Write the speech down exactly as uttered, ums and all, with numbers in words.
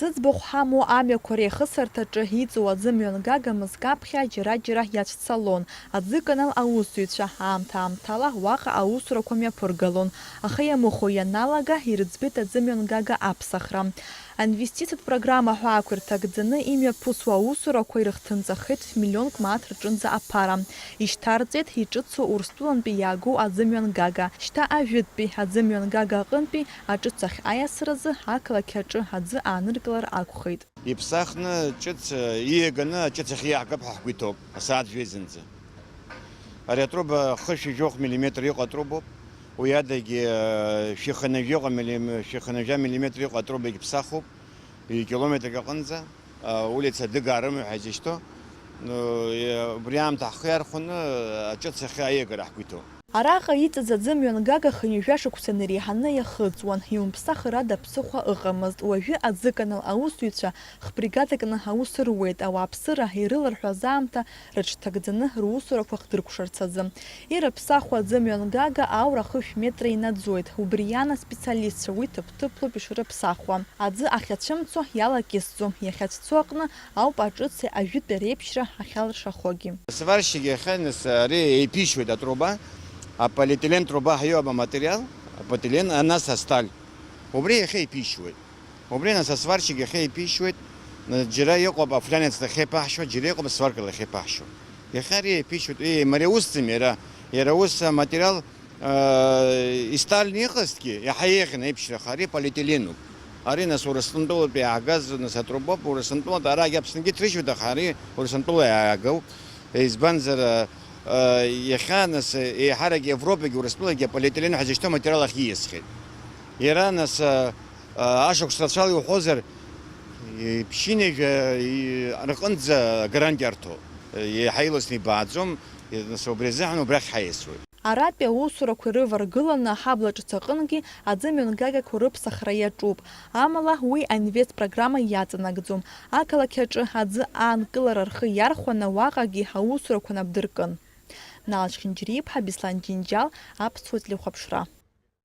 Зыӡбахә ҳамоу амҩақәа реихысырҭаҿы иҵоу аӡы мҩангага мызкы аԥхьа џьара-џьара иацәцалон. Аӡы канал аусзуҩцәа аамҭа-аамҭала уаҟа аусурақәа мҩаԥыргалон, аха иамыхәо ианалага, ирыӡбеит аӡы мҩангага аԥсахра. Аинвестициатә программа ҳәа ақәирҭагӡаны имҩаԥысуа аусурақәа ирыхҭынҵахеит миллионк мааҭ рҿынӡа аԥара. Ишьҭарҵеит иҿыцу Урыстәылантәи иаагоу аӡы мҩангага. Шьҭа ажәытәтәи аӡы мҩангага аҟынтәи аҿыц ахь аиасразы ақалақь аҿы аӡы ааныркылар акәхеит. Иԥсахны ҿыц, э, ииаганы аҿыц ахь иаҳгап ҳәа ҳгәы иҭоуп, асааҭ жәеизынӡа. Ари атруба хышәи жәохә миллиметр иҟоу атрубоуп. Уи адагьы, э, шәиханажә иҟоу миллим-, шәиханажәа миллиметр иҟоу атрубагьы ԥсахуп, ҩ-километрак аҟынӡа, э, улица Адыгаа рымҩа ҳәа изышьҭоу. Ну, э, убри аамҭа ҳхы иархәаны, э, аҿыц ахь аиагара ҳгәы иҭоуп. Араҟа иҵаз аӡы мҩангага хынҩажәа шықәса инареиҳаны иахыҵуан, иумԥсахыр ада ԥсыхәа ыҟамызт. Уажәы аӡы канал аусзуҩцәа хбригадакны аус руеит, ауааԥсыра ирыларҳәаз аамҭа рыҽҭагӡаны русурақәа хдыркәшарц азы. Ирыԥсахуа аӡы мҩангага аура хышә метра инаӡоит. Убри иан аспециалистцәа уи ҭыԥ-ҭыԥлоуп ишрыԥсахуа. Аӡы ахьацәымцо иалакьысӡом, иахьацәцо аҟны ауп аҿыци ажәытәи реиԥшьра ахьалыршахогьы. Сварщик иахьа нас ари еиԥишьуеит атруба, аполиэтилен труба ҳәа иоуп аматериал, аполиэтилен, а нас асталь. Убри иахьа еиԥишьуеит. Убри нас асварщик иахьа еиԥишьуеит, џьара иҟоуп афлянец лахьеиԥаҳшьо, џьара иҟоуп асварка лахьеиԥаҳшьо. Иахьа ари еиԥишьуеит, еи, мариа усӡам иара, иара ус аматериал Э, исталин иҟазҭгьы, иаҳа еиӷьын аиԥшьраха, ари полиэтиленуп. Ари, нас, Урыстәантәылатәи иаагаз, нас, атрубоуп, Урыстәантәылатәи арагьы Аԥсныгьы иҭрыжьуеит, аха ари Урыстәантәыла иаагоуп. Избанзар, э, э, иахьа, нас, еиҳарак Европагьы Урыстәылагьы аполиэтилен ҳәа зышьҭоу аматериал ахь ииасхьеит. Иара, нас, э, э, ашықәс рацәала иуҳәозар, э, ԥшьынҩажәа, э, рҟынӡа гарантиа арҭо, э, еиҳа иласны ибааӡом, э, нас, убри азыҳәан убрахь ҳаиасуеит. Аратәи аусурақәа ирываргыланы аҳабла ҿыц аҟынгьы аӡы мҩангагақәа рыԥсахра иаҿуп, амала уи аинвест программа иаҵанакӡом. Ақалақь аҿы аӡы аанкылара рхы иархәаны уаҟагьы аусурақәа нап дыркын. Нал Чхинџьариа-иԥҳа, Беслан Џьынџьал, Аԥсуа телехәаԥшра.